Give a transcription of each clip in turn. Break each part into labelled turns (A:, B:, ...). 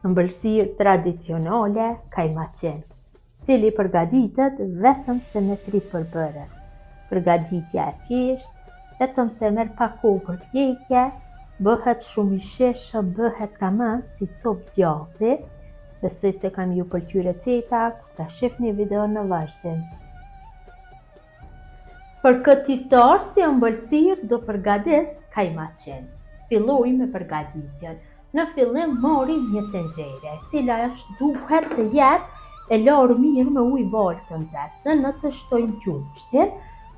A: Ëmbëlsirë tradicionale kajmaqin, cili përgatitet vetëm se me tri përbërës. Përgatitja e thjeshtë, vetëm se merr pak kohë për pjekje, bëhet shumë i shijshëm, bëhet tamam si copë djathi. Besoj se ka me ju pëlqy receta, kur ta shihni videon në vazhdim. Për këtë iftar si ëmbëlsirë do përgadis kajmaqin. Filloj me përgatitjen. Në fillim marrim një tenxhere, e cila është duhet të jetë e larë mirë me ujë valë të nxehtë dhe në të shtojmë qumështin.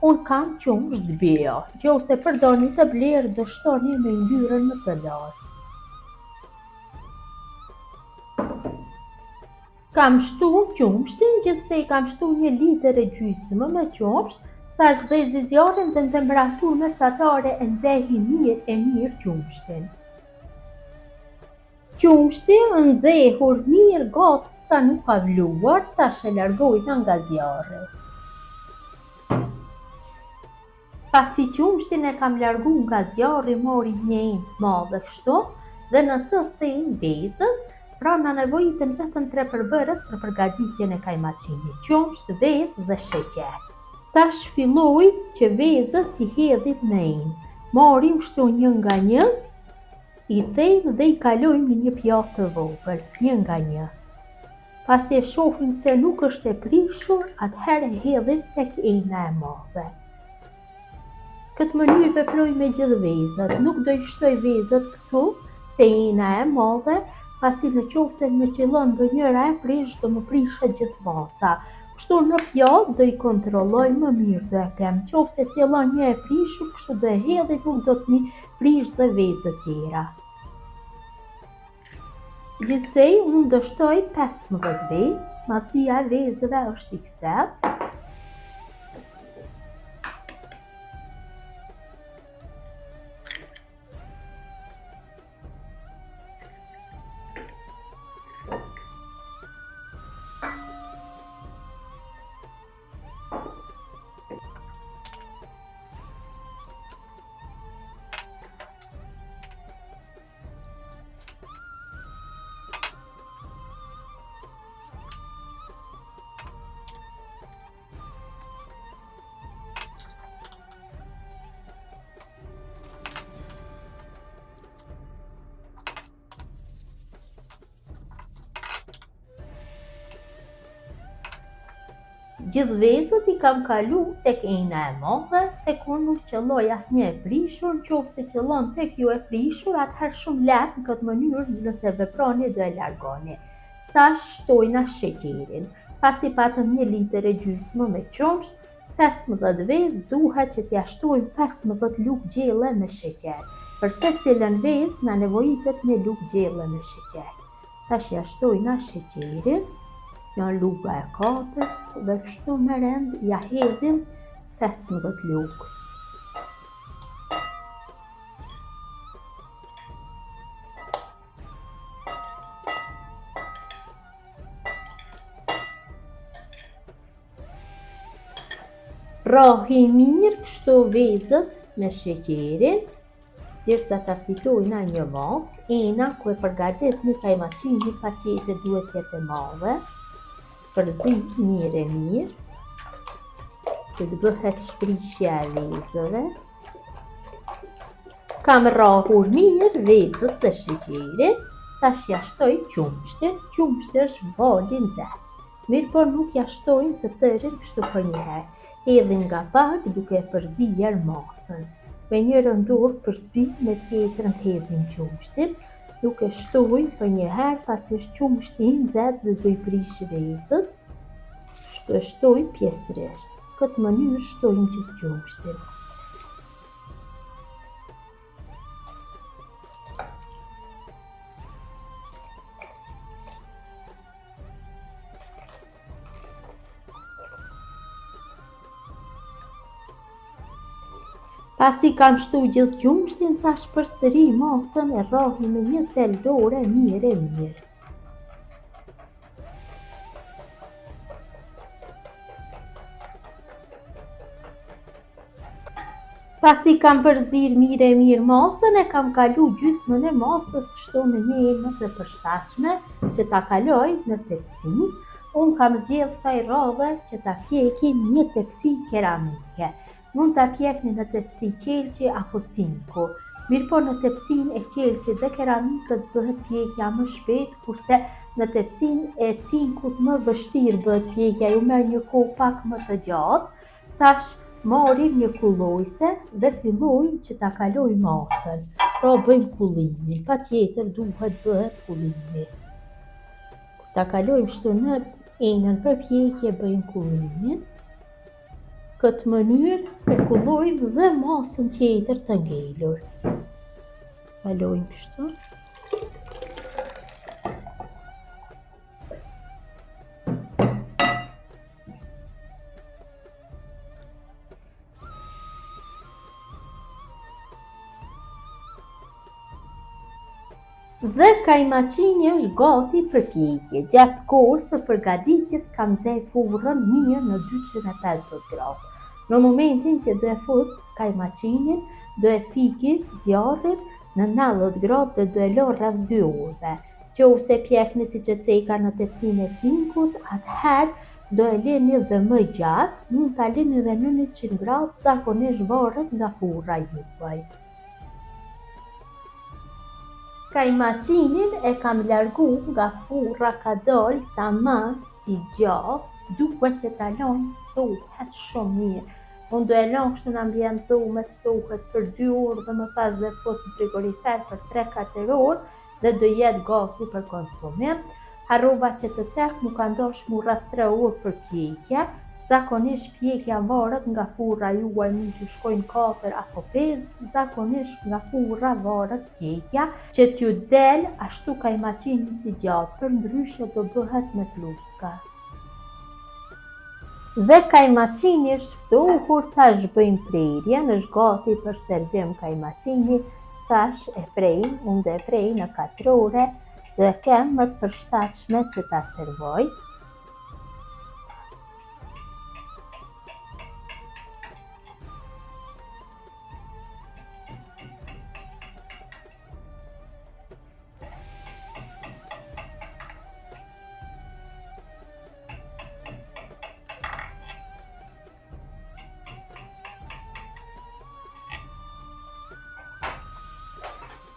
A: Unë kam qumësht bio, nëse përdorni të blerë do shtoni me yndyrën më të lartë. Kam shtu qumështin, gjithsej kam shtu një litër e gjysmë me qumësht, tash ndezi zjarrin dhe në temperaturë mesatare e nxehi mirë e mirë qumështin. Qumështi nxehur mirë gati sa nuk ka vluar, tash e largojna nga zjarri. Pasi qumështin e kam largu nga zjarri marri një enë të madhe kështu dhe në të thejmë vezët, pra na nevojiten vetëm tre përbërës për përgatitjen e kajmaqinit, qumësht, vezë dhe sheqer. Tash filloj që vezët t'i hedhim në enë. Marrim kështu një nga një, i thejmë dhe i kalojmë në një pjatë të vogël, një nga një. Pasi e shohim se nuk është e prishur, atëherë e hedhim tek ena e madhe. Këtë mënyrë veproj me gjithë vezët, nuk do i shtoj vezët këtu te ena e madhe, pasi në qoftë se më qëllon ndonjëra e prish, do më prishet gjithë masa. Kështu në pjatë do i kontrolloj më mirë do e kem. Qoftë se qëllon një e prishur, kështu do e hedhi, nuk do të m'i prish dhe vezët tjera. Gjithsej, unë do shtoj 15 vezë, masia e vezëve është XL. Gjithë vezët i kam kalu tek ena e madhe, tek unë nuk qëlloi asnjë e prishur, në qoftë se qëllon tek ju e prishur, atëherë shumë lehtë në këtë mënyrë nëse veproni do e largoni. Tash shtojna sheqerin. Pasi patëm një litër e gjysmë me qumësht, 15 vezë duhet që t'ja shtojmë 15 lugë gjelle me sheqer. Për secilën vezë na nevojitet një lugë gjelle me sheqer. Tash ja shtojna sheqerin, një luga e katërt dhe kështu me rend ja hedhim 15 lugë. Rrahi mirë kështu vezët me sheqerin, Derisa ta fitojna një masë, ena ku e përgaditni kajmaqinin patjetër duhet të jetë e madhe, përzi mirë e mirë, që të bëhet shprishja e vezëve. Kam rrahur mirë vezët dhe sheqerin, tash ja shtoj qumështin, qumështi është valë i nxehtë. Mirëpo nuk ja shtojmë të tërin kështu përnjëherë. Hedhim nga pak duke e përzier masën. Me njërën dorë përzi, me tjetrën hedhim qumështin. Nuk e shtojmë përnjëherë pasi është qumështi i nxehtë dhe do i prish vezët. Kështu e shtojmë pjesërisht. Këtë mënyrë shtojmë gjithë qumështin. Pasi kam shtu gjithë qumështin, tash përsëri masën e rrahi me një tel dore mirë e mirë. Pasi kam përzirë mirë e mirë masën, e kam kalu gjysmën e masës kështu në një enë më të përshtatshme që ta kaloj në tepsi. Unë kam zgjedh kësaj radhe që ta pjeki në një tepsi keramike. Mund ta pjekni në tepsi qelqi apo cinku. Mirëpo në tepsinë e qelqit dhe keramikës bëhet pjekja më shpejt, kurse në tepsinë e cinkut më vështirë bëhet pjekja, ju merr një kohë pak më të gjatë. Tash marrim një kullojse dhe fillojmë që ta kalojmë masën. Pra bëjmë kullimin, patjetër duhet bëhet kullimi. Kur ta kalojmë kështu në enën për pjekje bëjmë kullimin. Këtë mënyrë e kullojmë dhe masën tjetër të ngelur. Kalojmë kështu. Dhe kajmaqini është gati për pjekje. Gjatë kohës së përgatitjes kam nxe furrën mirë në 250 gradë. Në momentin që do e fus kajmaqinin, do e fiki zjarrin në 90 gradë dhe do e lë rreth 2 orëve. Qoftë se pjekni siç e ceka në tepsinë e cinkut, atëherë do e lini dhe më gjatë, mund ta lini dhe në 100 gradë, zakonisht varet nga furra juaj. Kajmaqinin e kam largu nga furra ka dalë taman si djathë, duhet që ta lëmë të ftohet shumë mirë. Unë do e lë kështu në ambient dhome të ftohet për 2 orë dhe më pas do e fus në frigorifer për 3-4 orë, dhe do jetë gati për konsumim. Harrova që të cek, mu kanë dashtë mu rreth 3 orë për pjekje. Zakonisht pjekja varet nga furra juaj, mund t'ju shkojnë 4 apo 5, zakonisht nga furra varet pjekja, që t'ju del ashtu kajmaqini si djathë, përndryshe do bëhet me fluska. Dhe kajmaqini është ftohur, tash bëjmë prerjen, është gati për servim kajmaqini, tash e prejmë, unë do e prej në katrore, do e kem më të përshtatshme që ta servoj.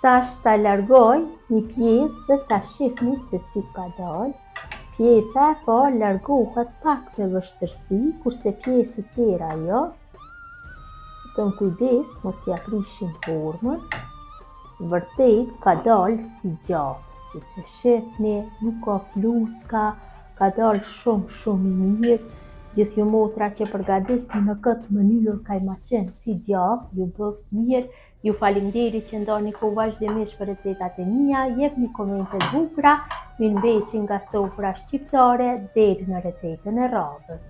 A: Tash ta largoj një pjesë dhe ta shifni se si ka dalë. Pjesa e parë largohet pak me vështirësi, kurse pjesët tjera jo. Vetëm kujdes, mos t'ja prishim formën. Vërtet ka dalë si djathë, siç e shifni, nuk ka fluska, ka dalë shumë shumë i mirë. Gjithë ju motra që përgadisni në këtë mënyrë kajmaqin si djathë, ju bëftë mirë, ju faleminderit që ndani kohë vazhdimisht për recetat e mia, jepni komente të bukura, mirëmbetshi nga sofra shqiptare deri në recetën e radhës.